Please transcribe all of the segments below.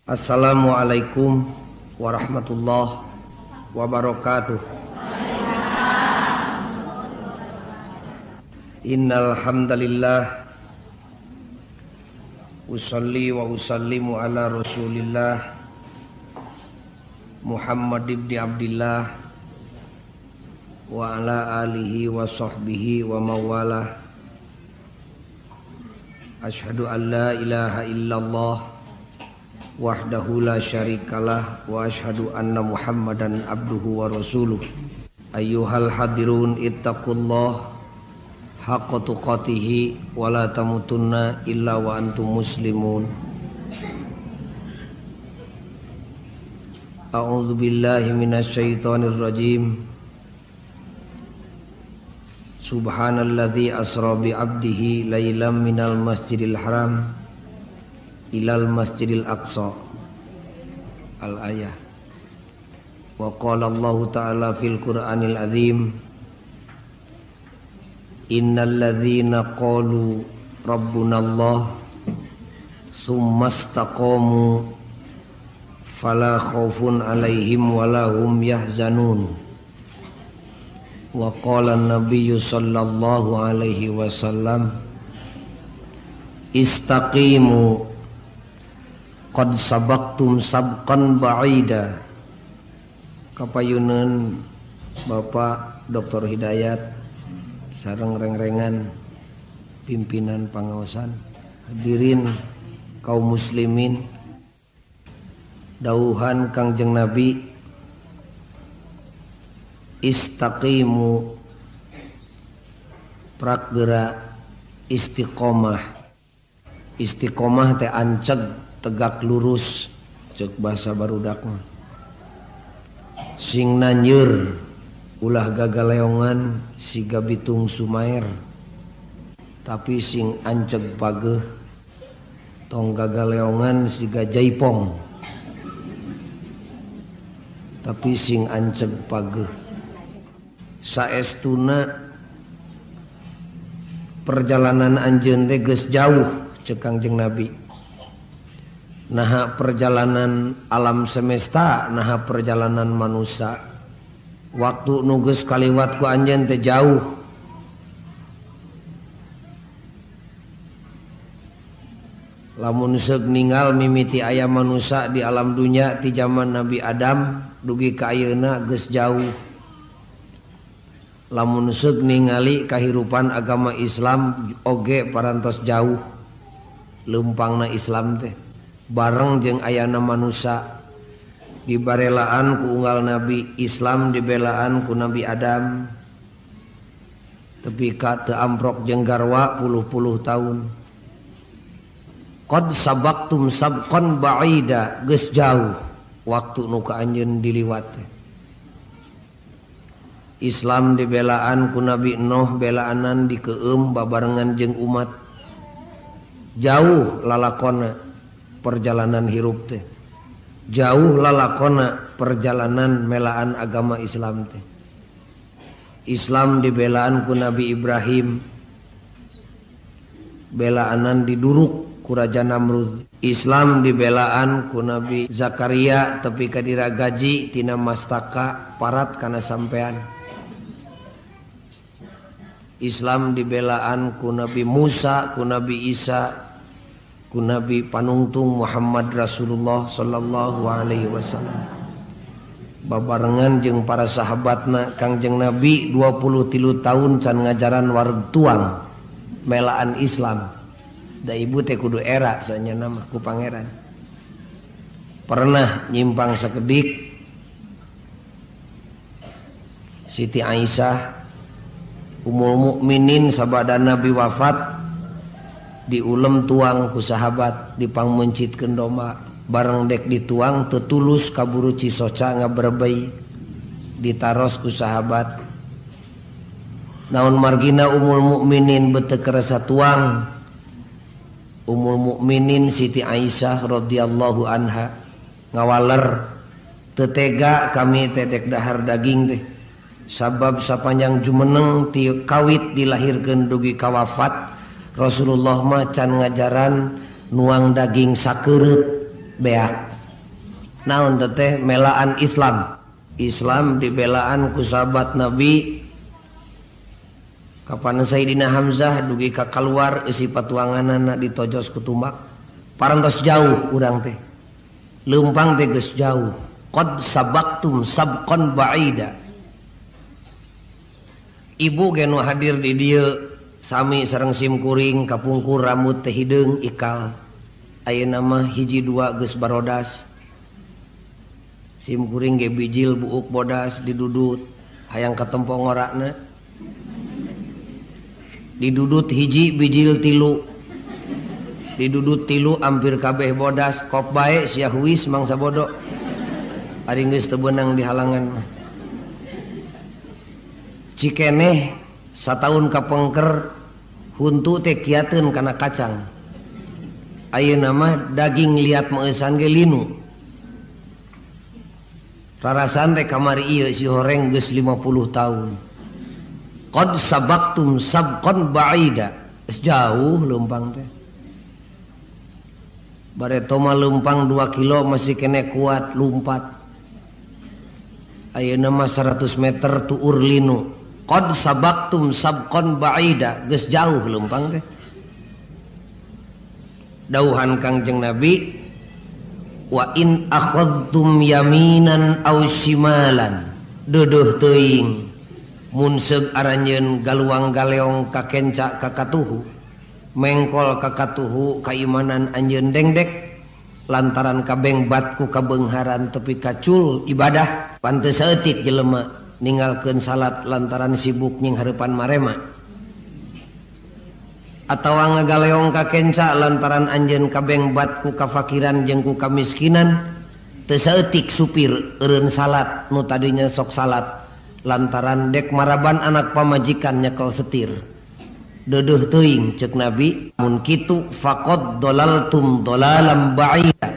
Assalamualaikum warahmatullahi wabarakatuh. Innal hamdalillah usalli wa usallimu ala Rasulillah Muhammad ibn Abdillah wa ala alihi wa sahbihi wa mawalah. Asyhadu an la ilaha illallah wahdahu la syarikalah wa asyhadu anna Muhammadan abduhu wa rasuluh. Ayyuhal hadirun ittaqullah haqqa tuqatihi wa la tamutunna illa wa antum muslimun. A'udzu billahi minasyaitonir rajim. Subhanalladzi asra bi 'abdihi lailan minal masjidil haram ilal masjidil aqsa. Al-ayah. Wa qala Allah ta'ala fil Qur'anil azim, innal ladzina qalu rabbunallah tsumma istaqamu fala khaufun 'alaihim wala hum yahzanun. Wa qala an-nabiyyu sallallahu alaihi wasallam, istaqimu qad sabaqtum sabqan ba'ida. Kapayuneun Bapak Dr. Hidayat sareng rengrengan pimpinan pangaosan, hadirin kaum muslimin, dauhan Kangjeng Nabi, istaqimu prakgera istiqomah. Istiqomah teh anceg, tegak lurus, cek bahasa barudak mah. Sing nanjur ulah gagaleongan siga bitung sumaer, tapi sing anceg pageuh tong gagaleongan siga jaipong, tapi sing anceg pageuh. Saestuna perjalanan anjeun teh geus jauh cek Kangjeng Nabi. Naha perjalanan alam semesta, naha perjalanan manusia. Waktu nu geus kaliwat ku anjeun teh jauh. Lamun seug ninggal mimiti aya manusia di alam dunya ti zaman Nabi Adam dugi ka ayeuna geus jauh. Lamun seug ningali kahirupan agama Islam oge parantos jauh. Leumpangna Islam teh bareng jeung ayana manusia, dibarelaan ku unggal Nabi Islam, dibelaan ku Nabi Adam, tepi ka teu amprok jeung garwa puluh-puluh tahun. Qad sabaqtum sabqan ba'ida, geus jauh waktu nu ka anjeun diliwat. Islam dibelaan ku Nabi Nuh, belaanan dikeum babarengan jeung umat. Jauh lalakona perjalanan hirup teh, jauh lalakona perjalanan melaan agama Islam teh. Islam dibelaan ku Nabi Ibrahim, belaanan diduruk ku Raja Namrud. Islam dibelaan ku Nabi Zakaria, tepi ka diragaji tina mastaka parat kana sampean. Islam dibelaan ku Nabi Musa, ku Nabi Isa, ku Nabi Panungtung Muhammad Rasulullah sallallahu alaihi wasallam. Babarengan jeung para sahabatna Kangjeng Nabi 23 tahun can ngajaran wareg tuang melaan Islam. Da ibu teh kudu era sanyana mah ku pangeran. Pernah nyimpang sakedik Siti Aisyah Ummul Mukminin sabada Nabi wafat diulem tuang ku sahabat, dipangmencitkeun domba, bareng dek dituang tetulus kaburu cisoca ngaberebei, ditaros ku sahabat. Naon margina Ummul Mukminin beuteuk kerasa tuang? Ummul Mukminin Siti Aisyah radhiyallahu anha ngawaler, teu tega kami teh dek dahar daging teh, sabab sapanjang jumeneng ti kawit dilahirkeun dugi ka wafat Rasulullah mah can ngajaran nuang daging sakeureut. Beak. Naon teteh melaan Islam. Islam dibelaan ku sahabat Nabi. Kapan Sayyidina Hamzah dugi ka kaluar eusi patuanganana ditojos ku tumbak. Parantos jauh urang teh. Leumpang teh geus jauh. Qad sabaqtum sabqan ba'ida. Ibu ge nu hadir di dieu sami sareng simkuring kapungkur rambut teh hideung ikal. Ayeuna mah hiji dua geus barodas. Simkuring ge bijil buuk bodas didudut hayang katempo ngorakna. Didudut hiji bijil tilu. Didudut tilu hampir kabeh bodas kop bae sia huis mangsa bodoh. Ari geus teu beunang di halangan mah. Cikeneh sataun kapengker huntu teh kiateun kana kacang. Ayeuna mah daging liat meueusan ge linu. Rarasan teh kamari ieu si horeng geus 50 tahun. Qad sabaqtum sabqan ba'ida. Geus jauh leumpang teh. Bareto mah leumpang 2 kilo masih kene kuat lumpat. Ayeuna mah 100 meter tuur linu. Qad sabaqtum sabqan ba'ida. Geus jauh leumpang teh. Dauhan Kangjeng Nabi, wa in akhadhtum yaminan aw shimalan. Deuduh teuing mun seug aranjeun galuang galeong ka kenca ka katuhu, mengkol ka katuhu kaimanan anjeun dengdek lantaran kabengbat ku kabeungharan tepi kacul ibadah. Pantes saeutik jelema ninggalkeun salat lantaran sibuk nying hareupan marema, atawa ngagaleong ka kenca lantaran anjeun kabengbat ku kafakiran jeung ku kamiskinan. Teu saeutik supir eureun salat nu tadinya sok salat lantaran dek maraban anak pamajikan nyekel setir. Deuduh teuing ceuk Nabi, mun kitu faqad dolaltum dolalam ba'ida.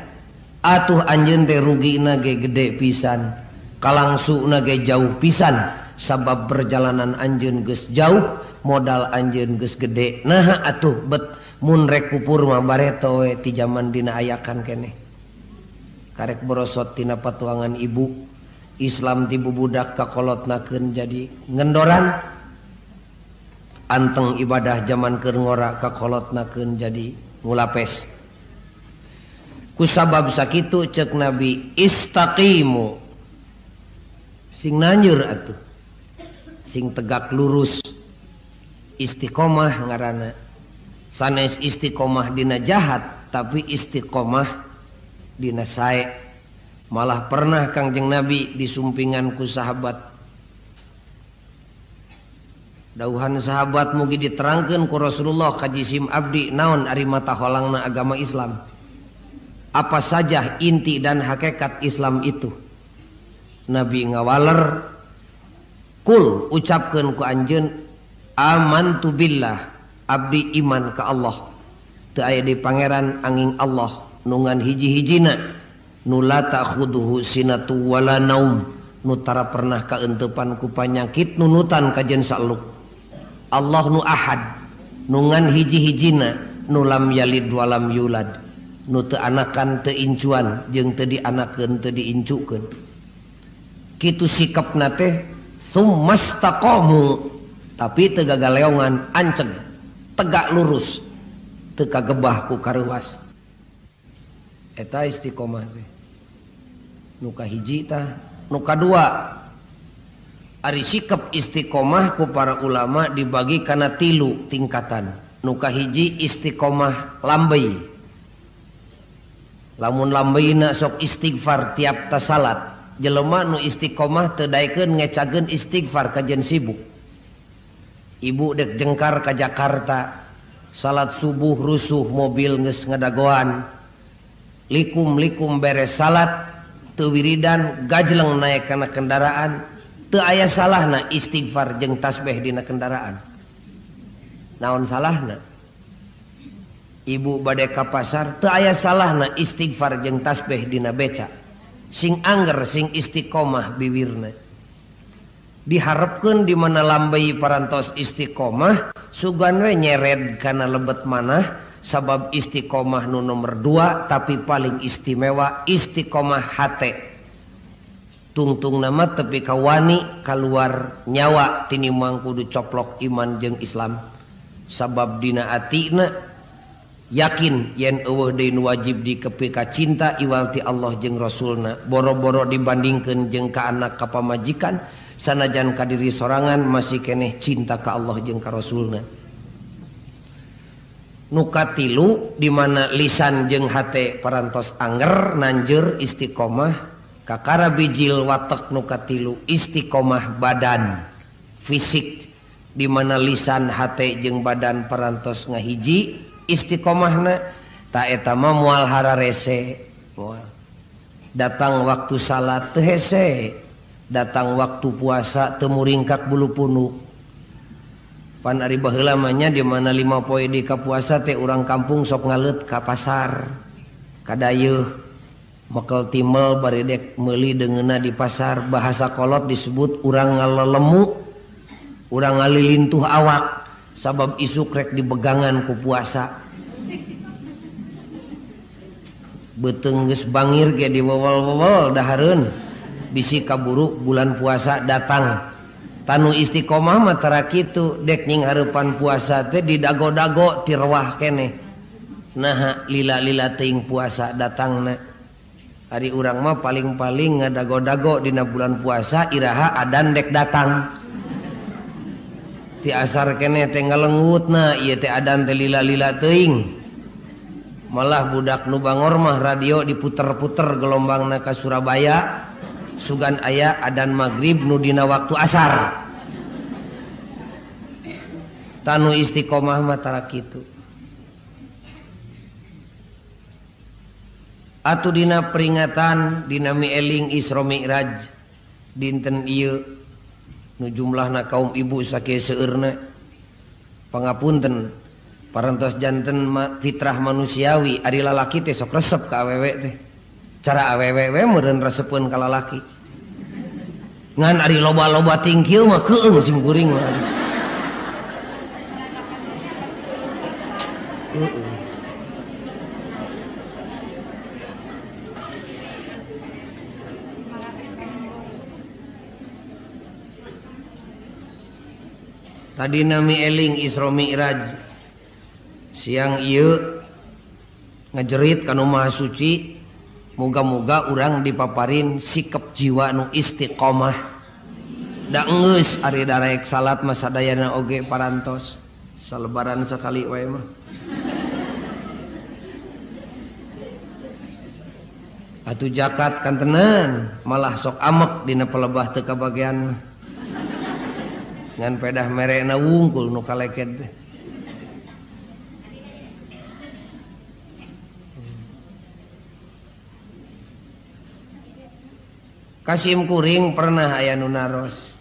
Atuh anjeun teh rugina ge gede pisan, kalangsuna ge jauh pisan, sabab perjalanan anjeun geus jauh, modal anjeun geus gede. Nah atuh bet mun rek kupur mah bareto we ti jaman dina ayakan keneh. Karek borosot tina patuangan ibu, Islam ti bubudak kakolotnakeun jadi ngendoran. Anteng ibadah jaman keur ngora kakolotnakeun jadi ngulapes. Kusabab sakitu ceuk Nabi, istaqimu. Sing nanjur atuh. Sing tegak lurus. Istiqomah ngaranna. Sanes istiqomah dina jahat, tapi istiqomah dina sae. Malah pernah Kangjeng Nabi disumpingan ku sahabat. Dauhan sahabat mugi diterangkeun ku Rasulullah ka jisim abdi naon ari mata holangna agama Islam. Apa saja inti dan hakikat Islam itu. Nabi ngawaler, kul ucapkeun ku anjeun amantu billah, abdi iman ka Allah. Teu aya di pangeran angin Allah nungan hiji-hijina nu la ta'khuduhu sinatu wala naum, nu tara pernah kaentepan ku panyakit nunutan kajen saluk. Allah nu ahad nungan hiji-hijina nu lam yalid walam yulad, nu teu anakan teu incuan jeung teu dianakeun teu diincukeun. Kitu sikapna teh summastaqamu, tapi teu gagaleongan, anceg, tegak lurus, teu kagebah ku kareuwas. Eta istiqomah teh. Nu kahiji tah, nu kadua ari sikap istiqomah ku para ulama dibagi kana tilu tingkatan. Nu kahiji istiqomah lambey. Lamun lambeina sok istighfar tiap tasalat. Jelema nu istiqomah teu daekeun ngecageun istighfar kajen sibuk. Ibu dek jengkar ka Jakarta, salat subuh rusuh mobil geus ngadagoan. Likum-likum beres salat, teu wiridan gajleng naik kana kendaraan, teu aya salahna istighfar jeung tasbih dina kendaraan. Naon salahna? Ibu bade ka pasar, teu aya salahna istighfar jeung tasbih dina beca. Sing angger sing istiqomah biwirna. Diharapkeun di mana lambey parantos istiqomah, sugan we nyered kana lebet manah, Sabab istiqomah nu nomor 2 tapi paling istimewa istiqomah hate. Tungtung nama tepi kawani kaluar nyawa tinimang kudu coplok iman jeung Islam. Sabab dina atina yakin yen eueuh deui nu wajib dikepika cinta iwal ti Allah jeung Rasulna. Boro-boro dibandingkeun jeung ka anak ka pamajikan, sanajan ka diri sorangan masih keneh cinta ka Allah jeung ka Rasulna. Nu katilu di mana lisan jeung hate parantos anger nanjeur istiqomah, kakara bijil watek nu katilu istiqomah badan fisik, di mana lisan hate jeung badan parantos ngahiji istiqomahna, ta eta mah moal hararese. Moal datang waktu salat teu hese, datang waktu puasa teu muringkak bulu punuk. Pan ari baheula mah nya di mana 5 poe di ka puasa teh urang kampung sok ngaleut ka pasar ka dayeuh mekel timel bari dek meuli deungeunna di pasar. Bahasa kolot disebut urang ngalelemu, urang ngalilintuh awak sabab isuk rek dibegangan ku puasa. Beuteung geus bangir ge diwewel-wewel dahareun bisi kaburu bulan puasa datang. Tanu istiqomah mah tara kitu, dek nying hareupan puasa teh didago-dago tirwah keneh. Naha lila-lila teuing puasa datangna. Ari urang mah paling-paling ngadago-dago dina bulan puasa iraha adan dek datang. Ti asar keneh teh ngalengutna ieu teh adan teh lila-lila teuing. Malah budak nu bangor mah radio diputer-puter gelombangna ka Surabaya. Sugan aya adan maghrib nu dina waktu asar. Tanu istiqomah mah tara kitu. Atuh dina peringatan dina mieling Isra Mi'raj dinten ieu nu jumlahna kaum ibu sakieu seueurna, pangapunten parantos janten fitrah manusiawi ari lalaki teh sok resep ka awewe teh. Cara awewe we meureun resepeun ka lalaki. Ngan ari loba-loba tingkieu mah keueung sim kuring mah. Tadi nami eling Isra Mi'raj siang ieu ngajerit kanu Maha Suci. Moga-moga urang dipaparin sikap jiwa nu istiqomah. Da enggeus ari daraek salat mah sadayana oge parantos. Salebaran sakali wae mah. Atuh zakat kantenan malah sok amek dina pelebah teu kabagean. Ngan pedah merena wungkul nu kaleked teh. Kasim kuring pernah aya nu naros.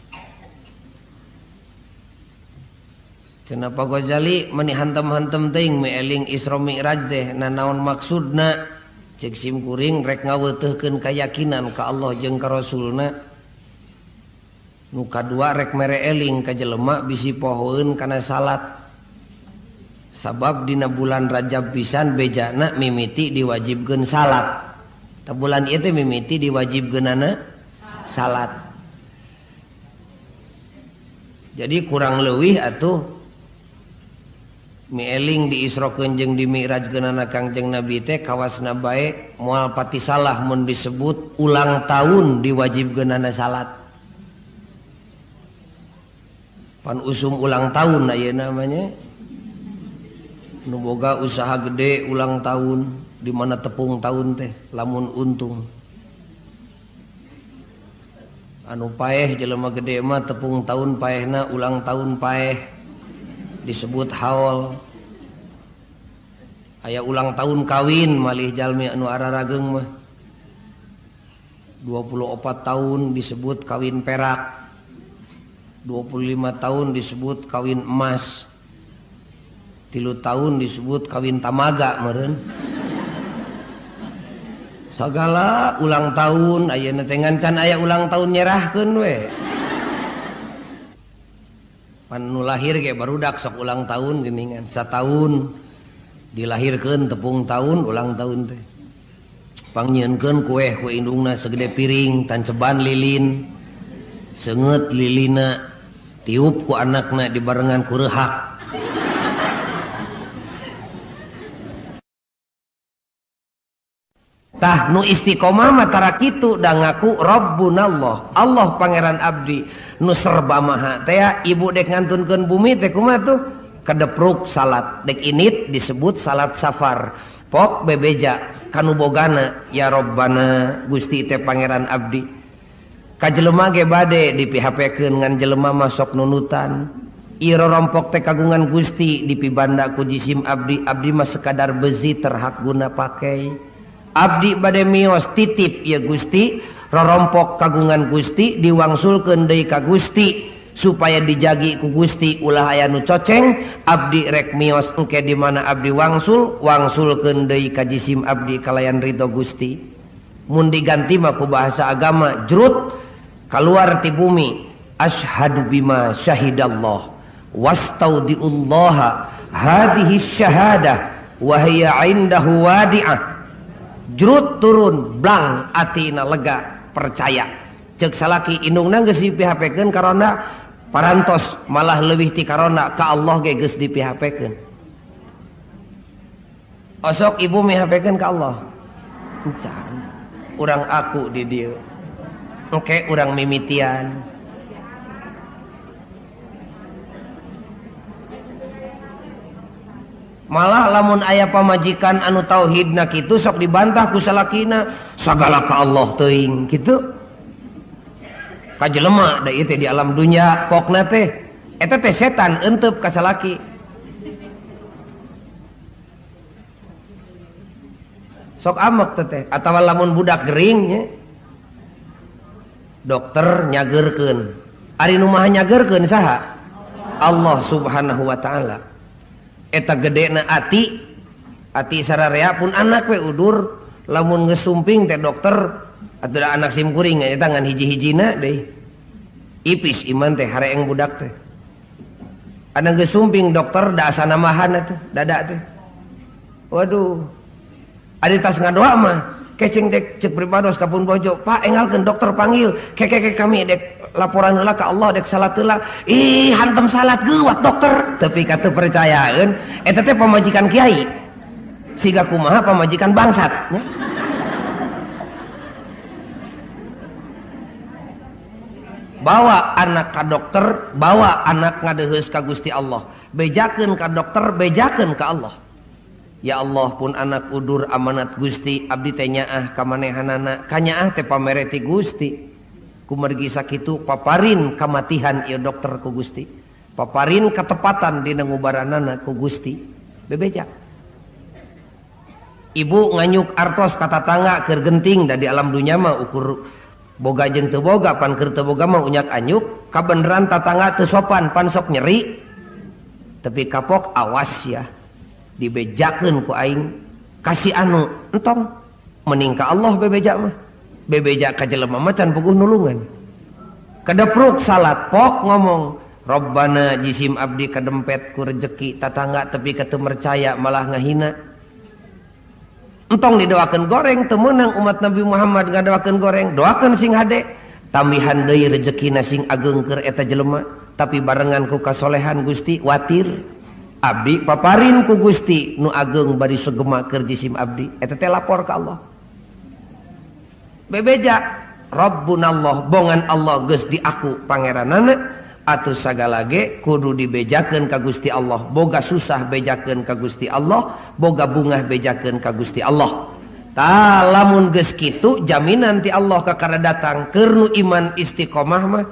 Cenah Pak Ghazali meni hantem-hantem teuing mieling Isra Mi'raj teh nanaon maksudna? Cek sim kuring rek ngaweuteurkeun kayakinan ka Allah jeung ka Rasulna. Nu kadua rek mere eling ka jelema bisi pohoeun kana salat. Sabab dina bulan Rajab pisan bejana mimiti diwajibkeun salat. Ta bulan ieu teh mimiti diwajibkeunana salat. Jadi kurang leuwih atuh mieling diisrokeun jeung dimi'rajkeunana Kangjeng Nabi teh kawasna bae moal pati salah mun disebut ulang tahun diwajibkeunana salat. Pan usum ulang tahun ayeuna namanya. Nu boga usaha gede ulang tahun di mana tepung tahun teh lamun untung. Anu paeh jelema gede mah tepung tahun paehna ulang tahun paeh disebut haul. Aya ulang tahun kawin malih jalmi anu ararageung mah 24 tahun disebut kawin perak, 25 tahun disebut kawin emas, 3 tahun disebut kawin tamaga meureun. Sagala ulang tahun ayeuna teh ngan can aya ulang tahun nyerahkeun we. Pan nu lahir ge barudak sok ulang tahun geuningan sataun. Dilahirkeun tepung tahun ulang tahun teh. Pangnyieunkeun kueh ku indungna segede piring, tanceban lilin. Seungeut lilina tiup ku anakna dibarengan ku reuhak. Tah nu istiqomah mah tara kitu da ngaku Rabbunallah, Allah pangeran abdi nu serba maha teh ibu dek ngantunkeun bumi teh kumaha tuh kadepruk salat dek init disebut salat safar pok bebeja kanu bogana ya Rabbana Gusti teh pangeran abdi ka jelema ge bade di PHP-keun ngan jelema mah sok nunutan ieu rorompok teh kagungan Gusti dipibanda ku jisim abdi abdi mah sekadar besi terhak guna pakai abdi bade mios titip ya Gusti rorompok kagungan Gusti diwangsulkeun deui ka Gusti supaya dijagi ku Gusti ulah aya nu coceng abdi rek mios engke di mana abdi wangsul wangsulkeun deui ka jisim abdi kalayan ridho Gusti mun diganti mah ku bahasa agama jrut kaluar ti bumi asyhadu bima syahidallah wastaudiullaha hadhihi syahadah wa hiya indahu wadi'ah jrut turun blang atina lega percaya cek salaki indungna geus di PHP-keun karona parantos malah leuwih ti karona ka Allah ge geus di PHP-keun osok ibu mi HP-keun ka Allah encan urang aku di dieu engke urang mimitian malah lamun aya pamajikan anu tauhidna kitu sok dibantah ku salakina sagala ka Allah teuing kitu ka jelema da ieu teh di alam dunya pokna teh eta teh setan eunteup ka salaki sok amek teh atawa lamun budak gering nya dokter nyageurkeun ari nu maha nyageurkeun saha Allah subhanahu wa ta'ala eta gedena ati ati sararea pun anak we udur lamun geus sumping teh dokter atuh da anak sim kuring eta ngan hiji-hijina deui ipis iman teh hareeng budak teh anak geus sumping dokter da asa namahan atuh dada teh waduh ari tas ngadoa mah keceng teh cek pribados ka pun bojo pak engalkeun dokter panggil kekeke kami dek laporan heula ka Allah dek salat heula ih hantem salat geuwat dokter tapi ka teu percayaeun eta teh pamajikan kiai siga kumaha pamajikan bangsat nya bawa anak ka dokter bawa anak ngadeheus ka Gusti Allah bejakeun ka dokter bejakeun ka Allah ya Allah pun anak udur amanat Gusti abdi teh nyaah ka manehanana kanyaah teh pamere ti Gusti kumargi sakitu paparin kamatihan ieu dokter ku Gusti paparin ketepatan dina ngubaranana ku Gusti bebeja ibu nganyuk artos ka tatangga keur genting da di alam dunya mah ukur boga jeung teu boga pan keur teu boga mah unyak anyuk kabeneran tatangga teu sopan pan sok nyeri tapi kapok awas ya dibejakeun ku aing kasih anu entong mending ka Allah bebeja mah bebeja ka jelema mah can puguh nulungan kedepruk salat pok ngomong Rabbana jisim abdi kadempet ku rejeki tatangga tepi ka teu percaya malah ngahina entong didoakeun goreng teu meunang umat Nabi Muhammad ngadoakeun goreng doakeun sing hade tambihan deui rejekina sing ageung keur eta jelema tapi barengan ku kasolehan Gusti watir abdi paparin ku Gusti nu ageung bari sugema keur jisim abdi eta teh lapor ka Allah bebeja Rabbunallah bongan Allah geus diaku pangeranana atuh sagala ge kudu dibejakeun ka Gusti Allah boga susah bejakeun ka Gusti Allah boga bungah bejakeun ka Gusti Allah tah lamun geus kitu jaminan ti Allah kakara datang keur nu iman istiqomah mah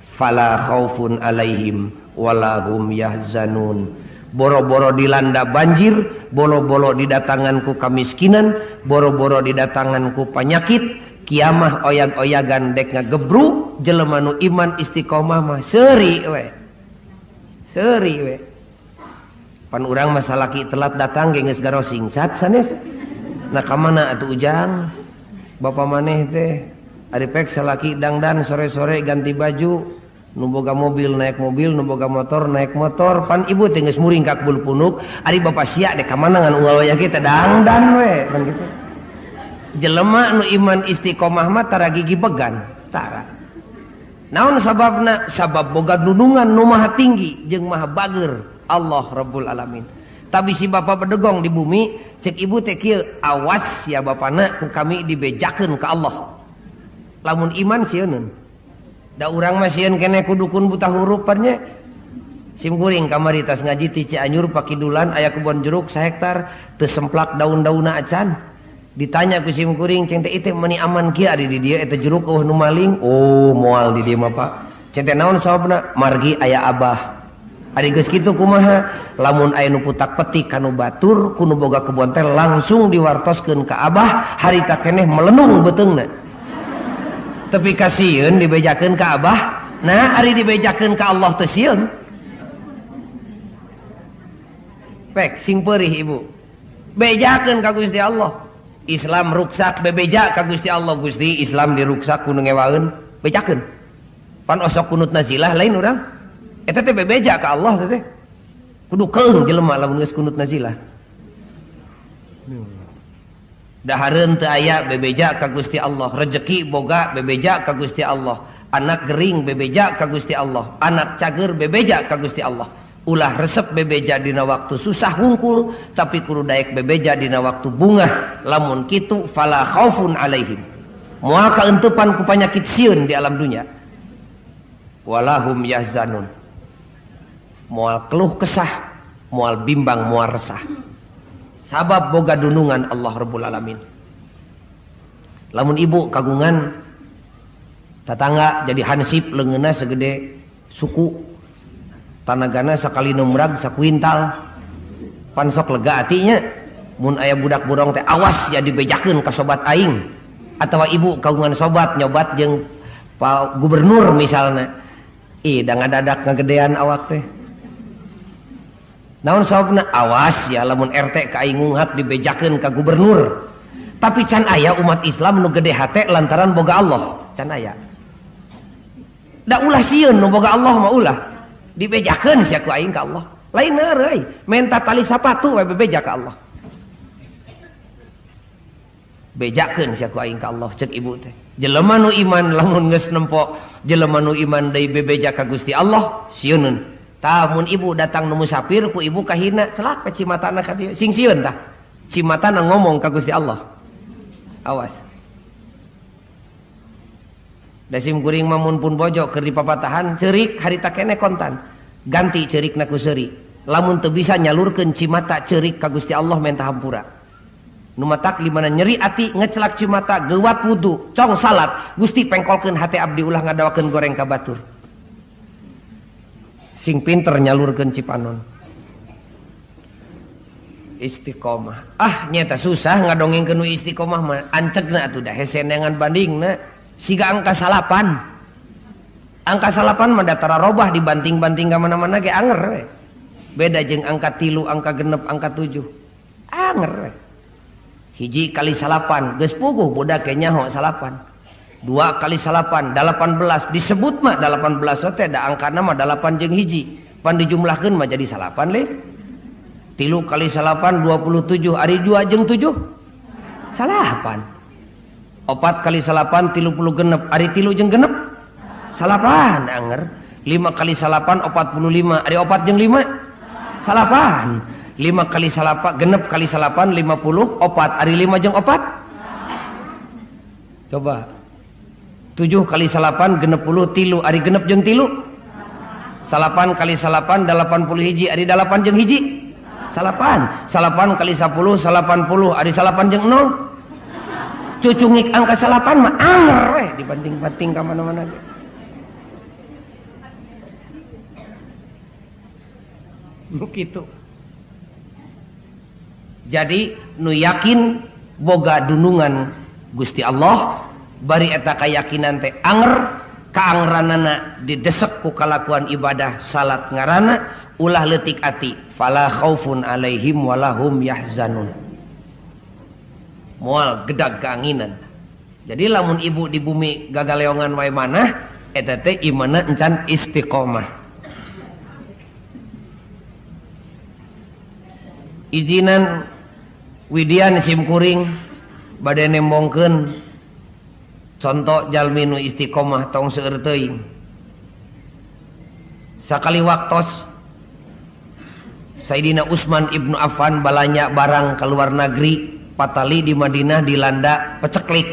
fala khaufun alaihim wala hum yahzanun boro-boro dilanda banjir boro-boro didatangan ku kamiskinan boro-boro didatangan ku panyakit kiamah oyag-oyagan dek ngagebru jelema nu iman istiqomah mah seuri we seuri we pan urang mah salaki telat datang ge geus garo singsat sanes nah ka mana atuh ujang bapa maneh teh ari pek salaki dangdan sore-sore ganti baju Nu boga mobil naik mobil, nu boga motor naik motor. Pan ibu teh geus muringkak bulu punuk, ari bapak sia dek ka mana ngan unggal wayah kita dangdan we kan kitu. Jelema nu iman istiqomah mah tara gigi began, tara. Naon sababna? Sabab boga dunungan nu maha tinggi jeung maha bager Allah Rabbul Alamin. Tapi si bapak bedegong di bumi, cek ibu teh kieu, awas ya bapana ku kami dibejakeun ka Allah. Lamun iman sieuneun. Da urang mah sieun keneh ku dukun buta huruf nya. Sim kuring kamari tas ngaji ti Cianjur pakidulan aya kebon jeruk sahektar teu semplak daun-daunna acan. Ditanya ku sim kuring ceng teh ieu meni aman kieu ari di dieu eta jeruk eueuh nu maling. Oh, moal di dieu mah Pak. Ceng teh naon sababna? Margi aya abah. Ari geus kitu kumaha? Lamun aya nu putak petik kanu batur ku nu boga kebon teh langsung diwartoskeun ka abah, harita keneh melenung beuteungna. Tapi kasieun dibejakeun ka abah, nah ari dibejakeun ka Allah teu sieun. Pek sing peurih ibu. Bejakeun ka Gusti Allah. Islam ruksak bebeja ka Gusti Allah. Gusti Islam diruksak ku nu ngewaeun, bejakeun. Pan osok kunut nazilah lain urang. Eta teh bebeja ka Allah teh. Kudu keung jelema lamun geus kunut nazilah. Dahareun teu aya bebeja ka Gusti Allah, rejeki boga bebeja ka Gusti Allah, anak gering bebeja ka Gusti Allah, anak cager bebeja ka Gusti Allah. Ulah resep bebeja dina waktu susah hungkul, tapi kudu daek bebeja dina waktu bungah. Lamun kitu fala khaufun alaihim. Moal kaentepan ku panyakit sieun di alam dunya. Walahum yahzanun. Moal keluh kesah, moal bimbang, moal resah. Sabab boga dunungan Allah Rabbul Alamin. Lamun ibu kagungan tatangga jadi hansip leungeunna segede suku, tanagana sakali numrag sakuintal, pan sok lega atinya. Mun aya budak burong teh awas ya dibejakeun ka sobat aing, atawa ibu kagungan sobat nyobat jeung pak gubernur misalna, ih da ngadadak ngagedean awak teh. Naon sababna? Awas ya lamun RT ka aing ngunghak dibejakeun ka gubernur. Tapi can aya umat Islam nu gede hate lantaran boga Allah, can aya. Da ulah sieun nu boga Allah mah ulah. Dibejakeun sia ku aing ka Allah. Lain euy, menta tali sapatu we bebeja ka Allah. Bejakeun sia ku aing ka Allah cek ibu teh. Jelema nu iman lamun geus nempo, jelema nu iman deui bebeja ka Gusti Allah, sieuneun. Tah mun ibu datang nu musafir ku ibu kahina celak cimatana ka dieu sing sieun tah. Cimatana ngomong ka Gusti Allah. Awas. Da sim kuring mah mun pun bojo keur dipapatahan ceurik harita keneh kontan. Ganti ceurikna ku seuri. Lamun teu bisa nyalurkeun cimata ceurik ka Gusti Allah menta hampura. Nu matak di mana nyeri ati ngecelak cimata geuwat wudu, cong salat, Gusti pengkolkeun hate abdi ulah ngadawakeun goreng ka batur. Sing pinter nyalurkeun cipanon. Istiqomah. Ah nyata susah ngadongengkeun nu istiqomah mah ancegna atuh da hese neangan bandingna siga angka salapan. Angka salapan mah datara robah dibanting-banting ka mana-mana ge anger we. Beda jeung angka 3, angka 6, angka 7. Anger we. Hiji kali salapan geus puguh budak ge nyaho salapan. 2 kali salapan 18 disebut mah 18 teh da angkana mah 8 jeung hiji. Pan dijumlahkeun mah jadi salapan leh. 3 kali salapan 27, ari 2 jeung 7 salapan. 4 kali salapan 36, ari 3 jeung 6 salapan anger. 5 kali salapan 45, ari 4 jeung 5 salapan. 5 kali salapan 6 kali salapan 54, ari 5 jeung 4. Coba 7 kali salapan 63, ari 6 jeung 3. 8 kali salapan 81, ari 8 jeung hiji salapan. 8 kali 10 80, ari 8 jeung 0. Cucungik angka salapan mah anger we dibanting-banting ka mana-mana ge. Nu kitu. Jadi nu yakin boga dunungan Gusti Allah, bari eta kayakinan teh anger, kaangranana didesek ku kalakuan ibadah salat ngarana, ulah leutik ati, fala khaufun alaihim walahum yahzanun. Moal gedag keanginan. Jadi lamun ibu di bumi gagaleongan wae manah, Eta teh imanna encan istiqomah. Izinan widian simkuring bade nembongkeun contoh jalmi nu istiqomah tong seueur teuing. Sakali waktos Sayyidina Utsman ibnu Affan balanya barang ke luar negeri, patali di Madinah dilanda peceklik.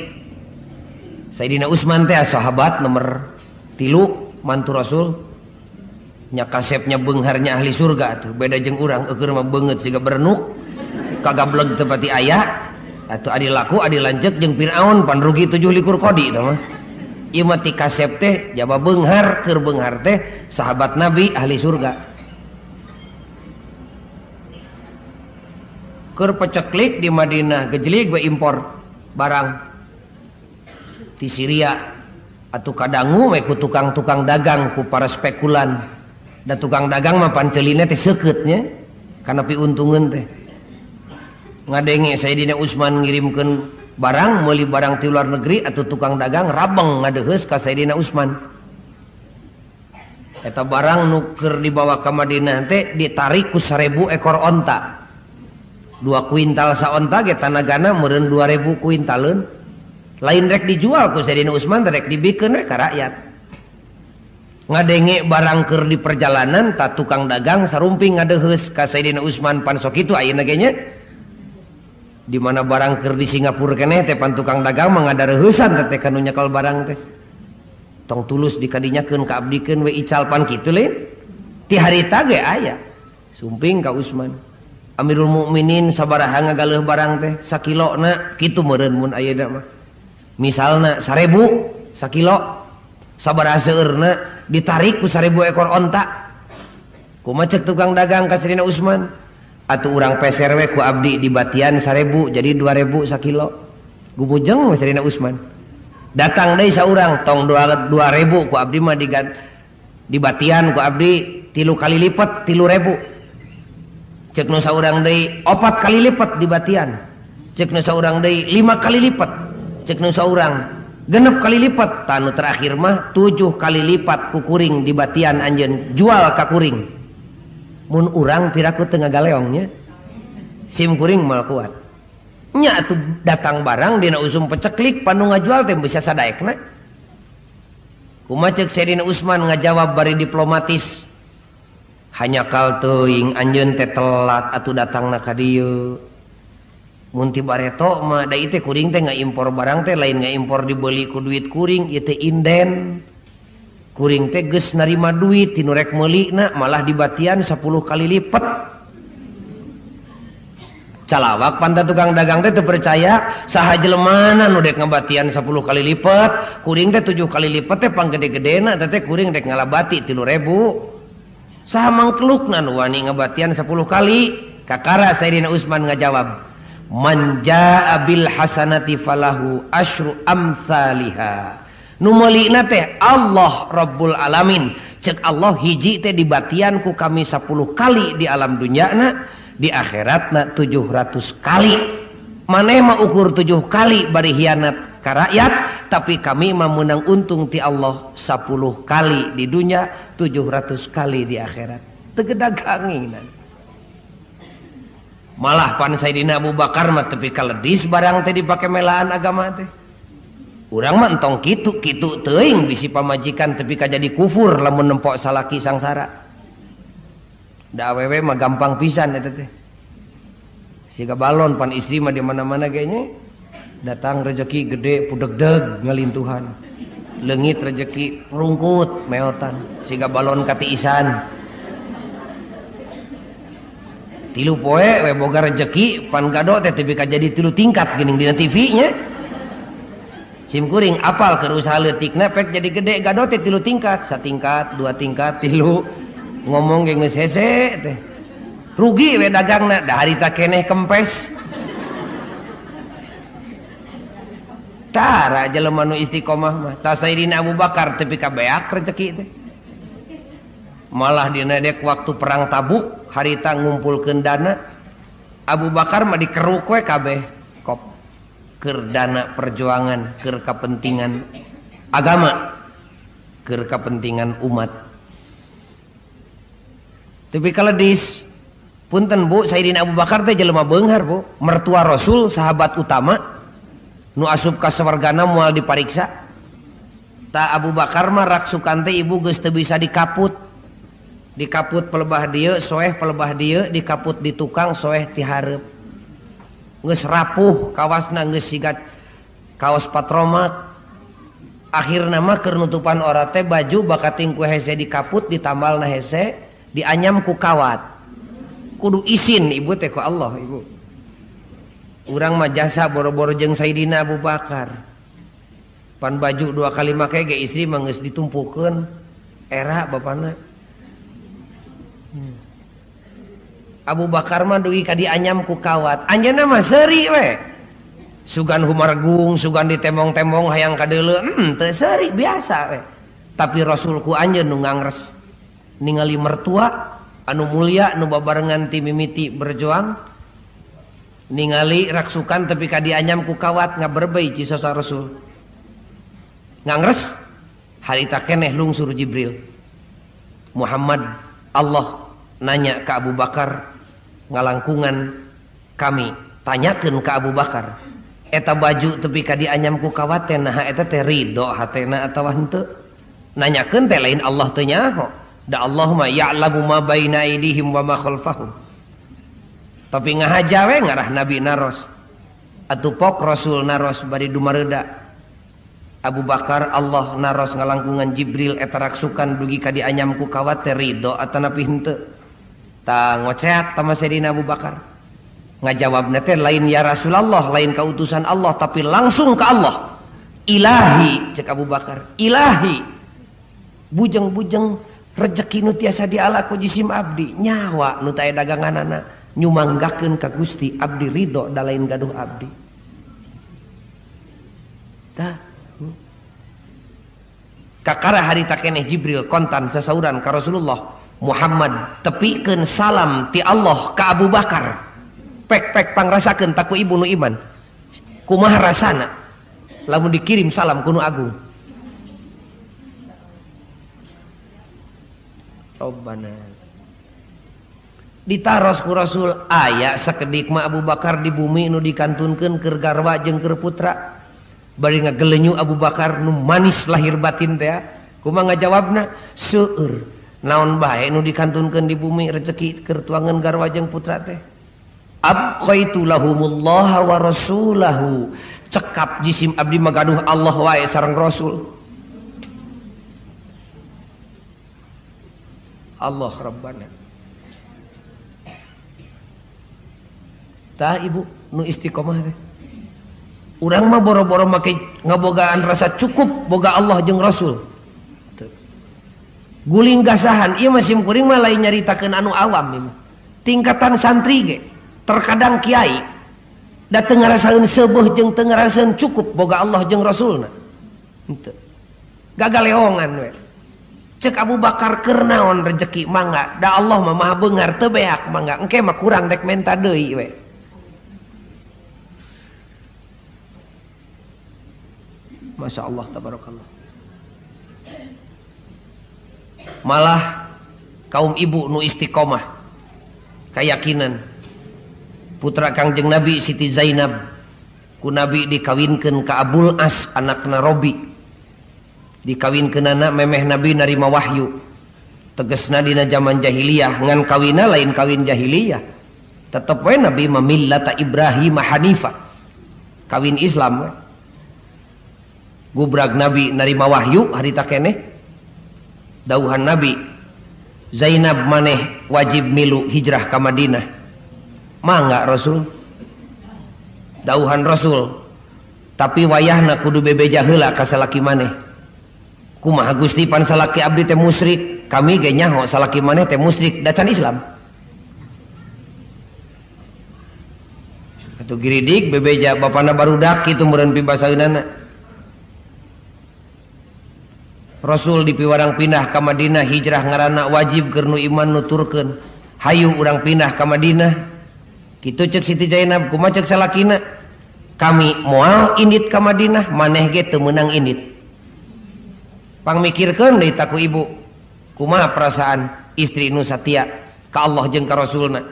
Sayyidina Utsman teh sahabat nomor 3 mantu Rasul. Nya kasepnya beungharnya ahli surga tuh, beda jeung urang eueur mah beungeut siga berenuk, kagableg teu pati aya. Atuh adi laku adi lanceuk jeung Firaun pan rugi 27 kodi tah mah. Ieu mah ti kasep teh jaba beunghar, keur beunghar teh sahabat Nabi ahli surga. Keur peceklik di Madinah gejelig we impor barang ti Syria atuh kadangu we ku tukang-tukang dagang ku para spekulan. Da tukang dagang mah panceline teh seukeut nya kana piuntungeun teh. Ngadenge Sayyidina Utsman ngirimkeun barang meuli barang ti luar negeri atau tukang dagang rabeng ngadeheus ka Sayyidina Utsman. Eta barang nu keur dibawa ka Madinah teh ditarik ku 1000 ekor onta. 2 kuintal saonta ge tanagana meureun 2000 kuintaleun. Lain rek dijual ku Sayyidina Utsman rek dibikeun we ka rakyat. Ngadenge barang keur di perjalanan ta tukang dagang sarumping ngadeheus ka Sayyidina Utsman pan sok kitu ayeuna ge nya. Di mana barang keur di Singapura keneh teh pan tukang dagang mah ngadareuheusan teh kanu nyekel barang teh. Tong tulus dikadinyakeun ka abdikeun we ical pan kitu lain. Ti harita ge aya. Sumping ka Utsman. Amirul Mukminin sabaraha ngagaleuh barang teh sakilona kitu meureun mun ayeuna mah. Misalna 1000 sakilo sabaraha seueurna ditarik ku 1000 ekor onta. Kumaha cek tukang dagang ka Sayyidina Utsman? Atuh urang peser we ku abdi di batian 1000 jadi 2000 sakilo. Gumujeng we Sayyidina Utsman. Datang deui saurang tong 2000 ku abdi mah di batian ku abdi 3 kali lipat 3000. Cek nu saurang deui 4 kali lipat di batian. Cek nu saurang deui 5 kali lipat. Cek nu saurang 6 kali lipat. Tanu terakhir mah 7 kali lipat ku kuring di batian anjeun jual ka kuring. Mun urang piraku teu ngagaleongnya sim kuring mal kuat. Nya atuh datang barang dina usum peceklik panu ngajual teh bisa sadaekna. Kumaha ceuk Sayyidina Utsman ngajawab bari diplomatis. Hanya kal teuing anjeun teh telat atuh datangna ka dieu. Mun ti bareto mah da ieu teh kuring teh ngaimpor barang teh lain ngaimpor dibeli ku duit kuring ieu teh inden. Kuring teh geus narima duit ti nu rek meulina malah dibatian 10 kali lipat. Calawak panta tukang dagang teh teu percaya saha jelemana nu dek ngabatian 10 kali lipat, kuring teh 7 kali lipat teh panggede-gedena teh kuring dek ngalabati 3000. Saha mangkelukna nu wani ngabatian 10 kali? Kakara Sayyidina Utsman ngajawab, "Man jaa bil hasanati falahu asyru amsalihah." Nu meulina teh Allah Rabbul Alamin. Cek Allah hiji teh dibatian ku kami 10 kali di alam dunyana, di akhiratna 700 kali. Maneh mah ukur 7 kali bari hianat ka rakyat, tapi kami mah meunang untung ti Allah 10 kali di dunya, 700 kali di akhirat. Teu gedaganginan. Malah pan Sayyidina Abu Bakar mah tepi ka ledis barang teh dipake melaan agama teh. Urang mah entong kitu, kitu teuing bisi pamajikan tepi ka jadi kufur lamun nempok salaki sangsara. Da awewe mah gampang pisan eta teh. Siga balon pan istri mah di mana-mana ge nya. Datang rezeki gede pudegdeg ngalintuhan. Leungit rezeki rungkut meotan siga balon katiisan. 3 poe we boga rezeki pan gado teh tepi ka jadi 3 tingkat geuning dina TV nya. Sim kuring apal keur usaha leutikna pek jadi gede gado teh 3 tingkat, 1 tingkat, 2 tingkat, 3 ngomong ge geus hese teh. Rugi we dagangna da harita keneh kempes. Tara jelema nu istiqomah mah. Ta Sayyidina Abu Bakar tepi ka beak rezeki teh. Malah dina dek waktu perang Tabuk harita ngumpulkeun dana Abu Bakar mah dikeruk we kabeh kop keur dana perjuangan keur kepentingan agama. Keur kapentingan umat. Tapi kalau dis punten Bu, Sayyidina Abu Bakar teh jelema beunghar Bu, mertua Rasul, sahabat utama nu asup ka sawargana moal dipariksa. Ta Abu Bakar mah raksukan teh ibu geus teu bisa dikaput. Dikaput pelebah dieu, soeh pelebah dieu, dikaput di tukang soeh ti hareup. Geus rapuh kawasna geus siga kaos patromak. Akhirna mah keur nutupan ora teh baju bakating ku hese dikaput ditambalna hese dianyam ku kawat. Kudu isin ibu teh ku Allah ibu. Urang mah jasa boro-boro jeung Sayyidina Abu Bakar. Pan baju dua kali make ge istri mah geus ditumpukeun era bapana. Abu Bakar mah dugi ka dianyam ku kawat. Anjeunna mah seuri we. Sugan humargung, sugan ditembong-tembong hayang kadeuleu, teu seuri biasa we. Tapi Rasulku anjeun nu ngangres. Ningali mertua anu mulia nu babarengan ti mimiti berjuang, ningali raksukan tepi ka dianyam ku kawat ngaberbei cisosa Rasul. Ngangres harita keneh lungsur Jibril. Muhammad Allah nanya ke Abu Bakar ngalangkungan kami, tanyakeun ka Abu Bakar. Eta baju tepi ka dianyam ku kawat teh naha eta teh ridho hatena atawa henteu. Nanyakeun teh lain Allah teu nyaho. Da Allah mah ya'lamu ma baina aydihim wa ma khalfahum. Tapi ngahaja we ngarah Nabi naros. Atuh pok Rasul naros bari dumareuda. Abu Bakar Allah naros ngalangkungan Jibril eta raksukan dugi ka dianyam ku kawat teh ridho atanapi henteu. Ta ngoceak tama Sayyidina Abu Bakar. Ngajawabna teh lain ya Rasulullah, lain kautusan Allah, tapi langsung ke Allah. Ilahi cek Abu Bakar, ilahi. Bujeng-bujeng rejeki nu tiasa diala ku jisim abdi, nyawa nu teu aya daganganana nyumanggakeun ka Gusti, abdi ridho da lain gaduh abdi. Tah. Kakara harita keneh Jibril kontan sasauran ka Rasulullah, Muhammad tepikeun salam ti Allah ka Abu Bakar. Pek-pek pangrasakeun taku ibu nu iman. Kumaha rasana lamun dikirim salam ku nu agung. Rabbana. Ditaros ku Rasul aya sakedik mah Abu Bakar di bumi nu dikantunkeun keur garwa jeung keur putra. Bari ngagelenyu Abu Bakar nu manis lahir batin teh. Kumaha ngajawabna? Seueur. Naon bae nu dikantunkeun di bumi rezeki keur tuangan garwa jeung putra teh. Abqaitu lahumullaha wa rasulahu. Cekap jisim abdi magaduh Allah wae sareng Rasul. Allah Rabbana. Tah ibu nu istiqomah teh. Urang mah boro-boro make ngabogaan rasa cukup boga Allah jeung Rasul. Guling gasahan ieu mah sim kuring mah lain nyaritakeun anu awam ieu. Tingkatan santri ge terkadang kiai da teu ngarasaeun seubeuh jeung teu ngarasaeun cukup boga Allah jeung Rasulna. Henteu. Gagaleongan we. Cek Abu Bakar keur naon rejeki mangga, da Allah mah maha beunghar teu beak mangga, engke mah kurang dek menta deui we. Masya Allah tabarakallah. Malah kaum ibu nu istiqomah keyakinan putra Kangjeng Nabi Siti Zainab ku Nabi dikawinkeun ka Abul As anakna Robi. Dikawinkeunana memeh Nabi narima wahyu. Tegesna dina zaman jahiliyah ngan kawina lain kawin jahiliyah. Tetep we Nabi mah millata Ibrahim Hanifa. Kawin Islam we. Gubrag Nabi narima wahyu harita keneh. Dauhan Nabi Zainab maneh wajib milu hijrah ka Madinah. Mangga Rasul. Dauhan Rasul. Tapi wayahna kudu bebeja heula ka salaki maneh. Kumaha Gusti pan salaki abdi teh musyrik, kami ge nyaho salaki maneh teh musyrik da can Islam. Atuh giridik bebeja bapana barudak kitu meureun pibasaeunana. Rasul dipiwarang pindah ka Madinah hijrah ngaranna wajib keur nu iman nuturkeun. Hayu urang pindah ka Madinah. Kitu ceuk Siti Zainab kumaha ceuk salakina? Kami moal indit ka Madinah, maneh ge teu meunang indit. Pangmikirkeun deui ta ku ibu. Kumaha perasaan istri nu satia ka Allah jeung ka Rasulna.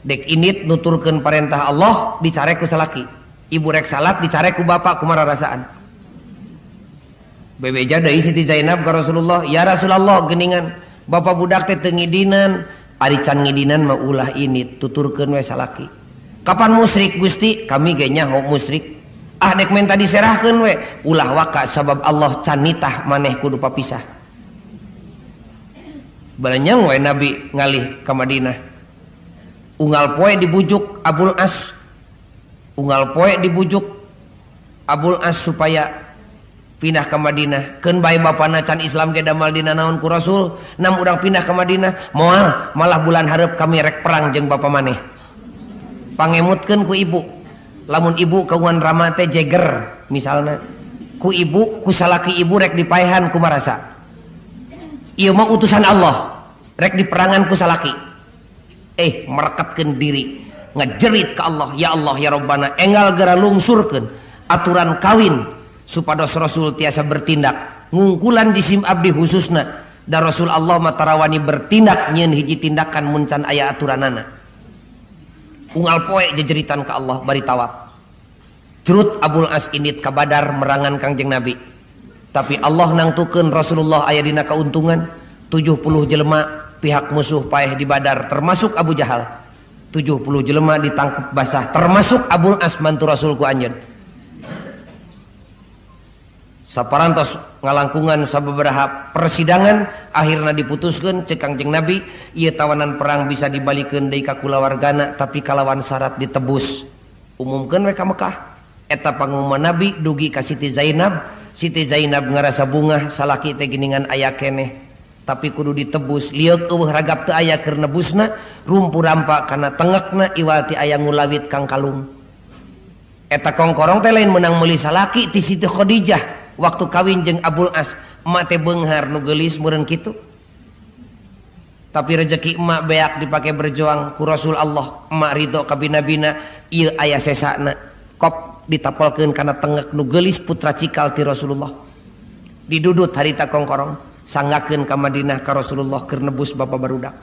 Dek init nuturkeun parentah Allah dicarek ku salaki. Ibu rek salat dicarek ku bapak kumaha rasaan. Bebeja deui Siti Zainab ka Rasulullah, "Ya Rasulullah geuningan bapak budak teh teu ngidinan, ari can ngidinan mah ulah ini tuturkeun we salaki." Kapan musyrik Gusti? Kami ge nyaho musyrik. Ah dek menta diserahkeun we, ulah waka sabab Allah can nitah maneh kudu papisah. Balenyang we Nabi ngalih ka Madinah. Unggal poe dibujuk Abul As. Unggal poe dibujuk Abul As supaya pindah ke Madinah. Keun bae bapana can Islam ge damal dina naon ku Rasul, nam urang pindah ke Madinah, moal malah bulan hareup kami rek perang jeung bapa maneh. Pangemutkeun ku ibu. Lamun ibu kagungan rama teh jeger misalna. Ku ibu, ku salaki ibu rek dipaehan kumarasa. Ieu mah utusan Allah, rek diperangan ku salaki. Merekatkeun diri, ngejerit ke Allah, ya Allah ya Rabbana, enggal geura lungsurkeun aturan kawin supados Rasul tiasa bertindak ngungkulan jisim abdi khususna da Rasul Allah mah tarawani bertindak nyieun hiji tindakan mun can aya aturanana. Unggal poe jejeritan ka Allah bari tawaf. Jurut Abul As indit ka Badar merangan Kangjeng Nabi. Tapi Allah nangtukeun Rasulullah aya dina kauntungan 70 jelema pihak musuh paeh di Badar termasuk Abu Jahal. 70 jelema ditangkap basah termasuk Abul As mantu Rasul ku anjeun. Saparantos ngalangkungan sababaraha persidangan akhirna diputuskeun cek Kangjeng Nabi ieu tawanan perang bisa dibalikeun deui ka kulawargana tapi kalawan syarat ditebus. Umumkeun we ka Mekah. Eta pangumuman Nabi dugi ka Siti Zainab. Siti Zainab ngarasa bungah salaki teh geuningan aya keneh tapi kudu ditebus. Lieuk eueuh ragap teu aya keur nebusna, rumpu rampa kana tengekna iwal ti aya ngulawit kang kalung. Eta kongkorong teh lain meunang meuli salaki ti Siti Khadijah waktu kawin jeung Abul As. Emak teh beunghar nu geulis meureun kitu. Tapi rezeki emak beak dipake berjuang ku Rasul Allah. Emak ridho ka bina-bina ieu aya sesana. Kop ditapelkeun kana tengek nu geulis putra cikal ti Rasulullah. Didudut harita kongkorong, sanggakeun ka Madinah ka Rasulullah keur nebus bapa barudak.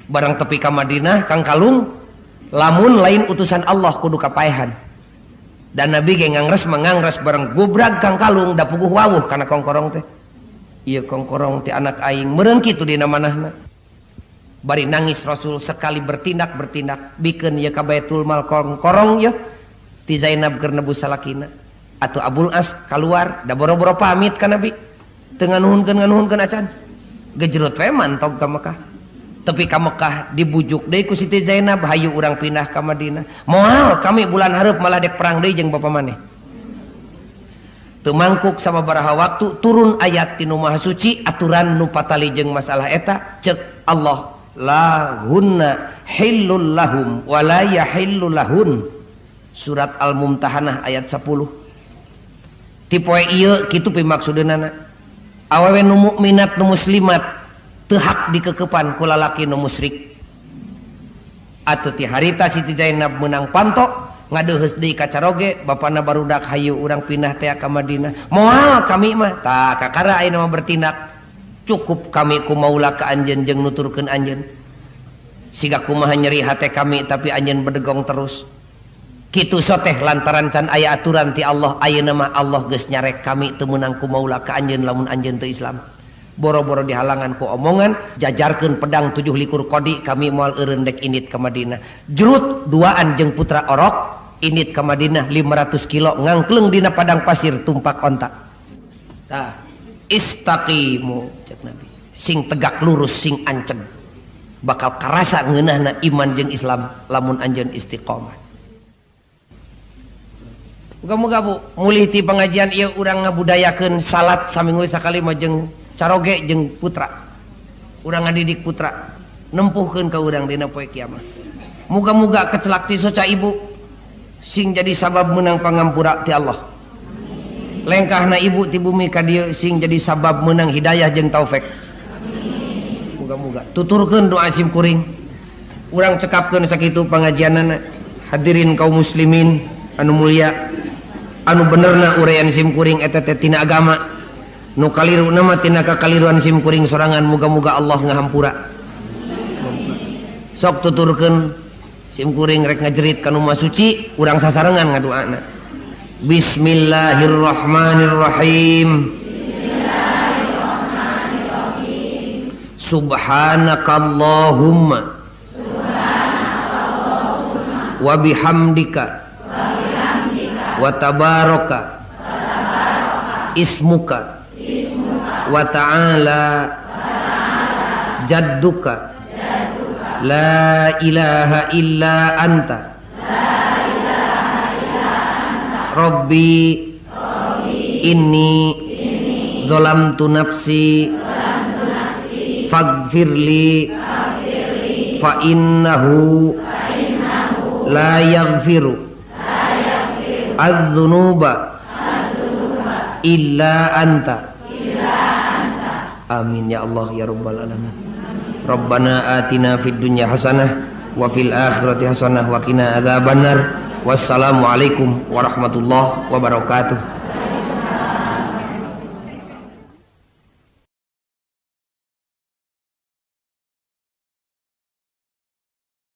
Barang tepi ka Madinah kang kalung lamun lain utusan Allah kudu kapaehan. Dan Nabi ge ngangres mangangres bareng gubrag kang kalung da puguh wawuh kana kongkorong teh. Ieu kongkorong ti anak aing meureun kitu dina manahna. Bari nangis Rasul sekali bertindak bikeun ieu ka Baitul Mal kongkorong ieu ti Zainab keur nebus salakina. Atuh Abul As kaluar da boro-boro pamit ka Nabi. Teu nganuhunkeun acan. Gejrut we mantog ka Mekah. Tepi ka Mekah dibujuk deui ku Siti Zainab hayu urang pindah ka Madinah. Moal kami bulan hareup malah dek perang deui jeung bapa maneh. Teu mangkuk sababaraha waktu turun ayat ti nu Maha Suci aturan nu patali jeung masalah eta cek Allah la hunna hillul lahum wa la yahillu lahun. Surat Al-Mumtahanah ayat 10. Ti poe ieu kitu pimaksudeunana. Awewe nu mukminat nu muslimat teu hak dikekepan ku lalaki nu musyrik. Atuh ti harita Siti Zainab meunang panto ngadeuheus deui ka caroge bapana barudak hayu urang pindah teh ka Madinah. Moal kami mah tah kakara ayeuna mah bertindak. Cukup kami ku maula ka anjeun jeung nuturkeun anjeun. Siga kumaha nyeri hate kami tapi anjeun bedegong terus. Kitu soteh lantaran can aya aturan ti Allah ayeuna mah Allah geus nyarek kami teu meunang ku maula ka anjeun lamun anjeun teu Islam. Boro-boro dihalangan ku omongan jajarkeun pedang 7 likur kodi kami moal eureun dek indit ka Madinah. Jurut duaan jeung putra orok indit ka Madinah 500 kilo ngangkleng dina padang pasir tumpak onta. Tah istaqimu cek Nabi, sing tegak lurus sing anceg bakal karasa ngeunahna iman jeung Islam lamun anjeun istiqomah. Muga-muga Bu mulih ti pengajian ieu urang ngabudayakeun salat saminggu sakali mah jeung caroge jeung putra. Urang ngadidik putra nempuhkeun ka urang dina poe kiamat. Muga-muga kecelak cisoca ibu sing jadi sabab menang pangampura ti Allah. Lengkahna ibu ti bumi ka dieu sing jadi sabab menang hidayah jeung taufik. Muga-muga tuturkeun doa sim kuring. Urang cekapkeun sakitu pangajianana. Hadirin kaum muslimin anu mulia, Anu benerna uraian simkuring eta teh tina agama. Nu kaliruna mah tina kakaliruan simkuring sorangan, muga-muga Allah ngahampura. Sok tuturkeun simkuring rek ngajerit ka nu Maha Suci, urang sasarengan ngadoana. Bismillahirrahmanirrahim. Bismillahirrahmanirrahim. Subhanakallahumma wa bihamdika wa tabaraka ismuka wa ta'ala jadduka la ilaha illa anta Rabbi inni dzalamtu nafsi faghfirli fa innahu la yaghfiru adz-dzunuba illa anta. Amin ya Allah ya rabbal alamin. Rabbana atina fid dunya hasanah wa fil akhirati hasanah wa qina adzabannar. Wassalamualaikum warahmatullahi wabarakatuh.